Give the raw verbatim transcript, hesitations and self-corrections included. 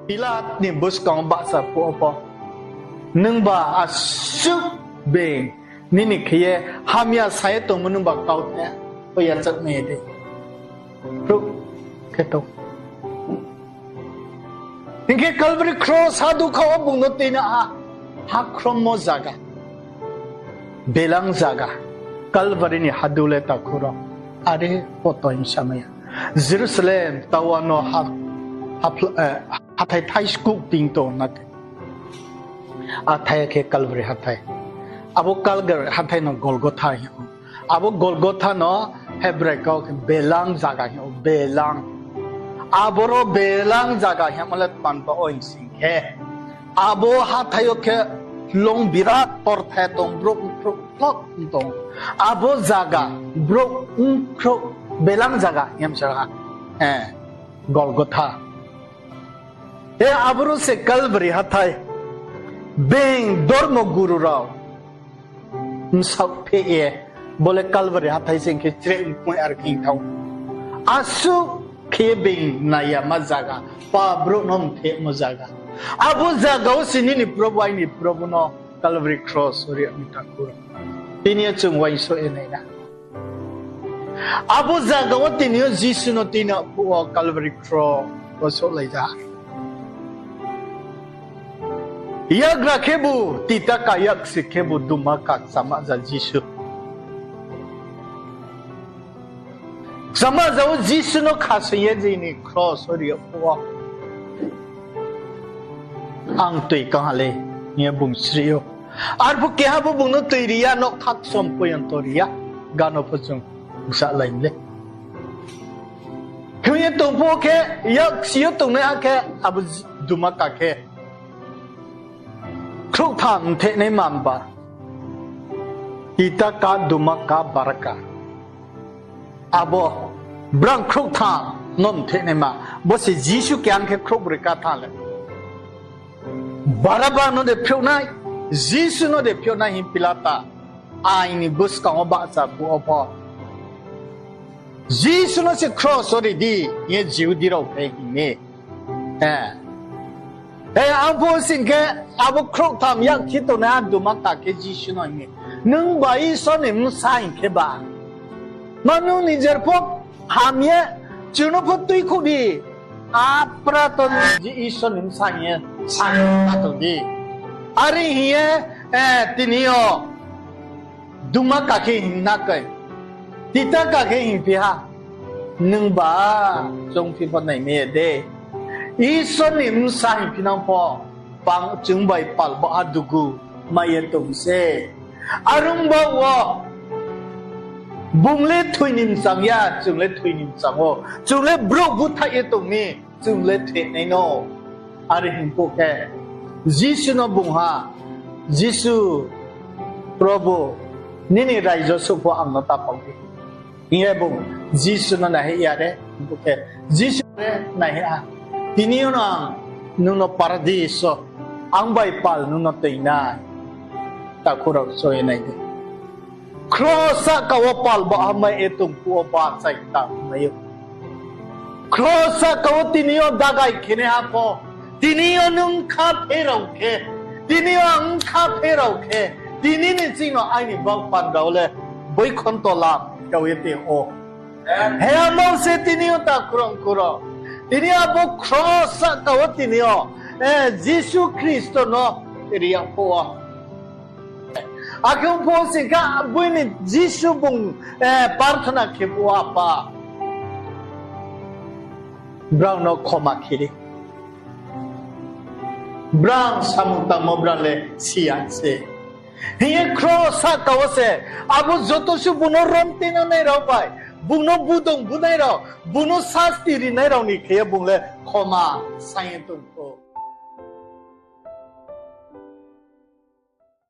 Pilat ni buskang wo bahcha phuh wo pho, nungba asuh being nini khe ye hamya sa ye tongmo nungba kauthai pho yachak nai de. Phruh khe tong. Hing khe Calvary cross ha dukha wo bung no tuina ha, hakhromo zaga, belang zaga, Calvary ni hadu le takhu rao, are pho toi samai ya. Jerusalem town no ha, ha, hathái thai skuh ting tong na khe. Athai khe Calvary hathái. Abo Calvary hathái no Golgotha hing ou. Abo Golgotha no Hebrai kau khe belang zaga hing ou, belang. Aboro belang zaga hingmo le tma ba wo hing sing khe, abo hathái yo khe long birat torthai tong, brouh mkhrouh plot tong. Abo zaga, brouh mkhrouh belang zaga hingmo se ha, Golgotha. E, aboro se Calvary hathái. Being dormo guru rao bsaoh pheh ye, bo le Calvary hathái se hing khe chreh mkhui ar khe thao. Asuh khe being nai yama zaga, pap brouh no mthehmo zaga. Abo zaga wo se nini Probu, aini Probu no Calvary cross wo ri yag mi takhu rao. Tini yo chung uaingsouh ye nai na. Abo zaga wo tini yo Jisu no tuina phuh wo Calvary cross wo souhlai ja. Yakgra khebu tita ka, yaksi khebu duma ka, kchama ja Jisu. Kchama ja wo Jisu no khasoing ye jini cross wo ri yag phuh wo, ang toi kang ha le, hing ye bung srih ou. Arphuh keha bo bung no toi ri ya, nougkha ksom poyonto ri ya, gano pho chung bsa lai le. Hing ye tong phuh khe, yaksi yo tongnaiha khe, abo duma ka khe khrouhtham mthenai mamba. Tita ka, duma ka, bara ka. Abo brang khrouhtham no mthehnaima, bo se Jisu keha khe khrouhbroi ka thanng le. Baraba no de phiouh nai, Jisu no de phiouh nai hing Pilata aini buskang wo bahcha phuh wo pho, Jisu no se cross wo ri di, hing ye Jihudi rao phe hing mi. E, ang pho sing khe, abo khrouhtham yaksi tongnaiha duma ka khe Jisu no hing mi, nung ba Isor ni bsa hing khe ba, ma nung nijer pho ham ye, chung no pho tuikhouh di, apra to nung Isor ni bsa hing ye sa ye tong di. Are hing ye, e, tini yo duma ka khe hing na khe, tita ka khe hingphi ha, nung ba choungphi pho naimai ya de. Isor ni bsa hingphi nang pho, pang chung bai pal baoh ha dugu mai ye tong se. Are ong ba wo, bung le thoi ni mchang ya, chung le thoi ni mchang ou, chung le brouh búthaih ye tong mi, chung le thoi nai no. Are hing phuh khe, Jisu no bung ha, Jisu, Probu, nini raijo souh pho ang no ta pao di. Hing ye bung Jisu no naihoih ya re, hing phuh khe, Jisu re naihoih ha. Tini yo no ang nung no paradiso, ang bai pal nung no toi nai. Takhu rao soi nai di. Kros sahka wo pal baoh ha mai ye tong phuh wo bahcha ta mai ou. Kros sahka wo tini yo dagai khenaiha pho, tini yo nung kha pherao khe, tini yo ang kha pherao khe, tini ni ching no aini baoh panda wo le boikhonto lam khe ye tong ou. He amo se tini yo ta khurang khuro. Tini abo kros sahka wo tini yo, e, Jisu Khristo no ri yag phuh wo. Akhe ong phuh wo sing khe, bini Jisu bung, e, parthona khe phuh wo, Apa, brao no khoma khe di. Brao samung tangmo brao le si ya se. Hing ye kros sahka wo se, abo joto suh bung no romtinanai rao bai, bung no budong bunai rao, bung no sasti rinai rao ni khe ye bung le khoma saing ye tong phuh.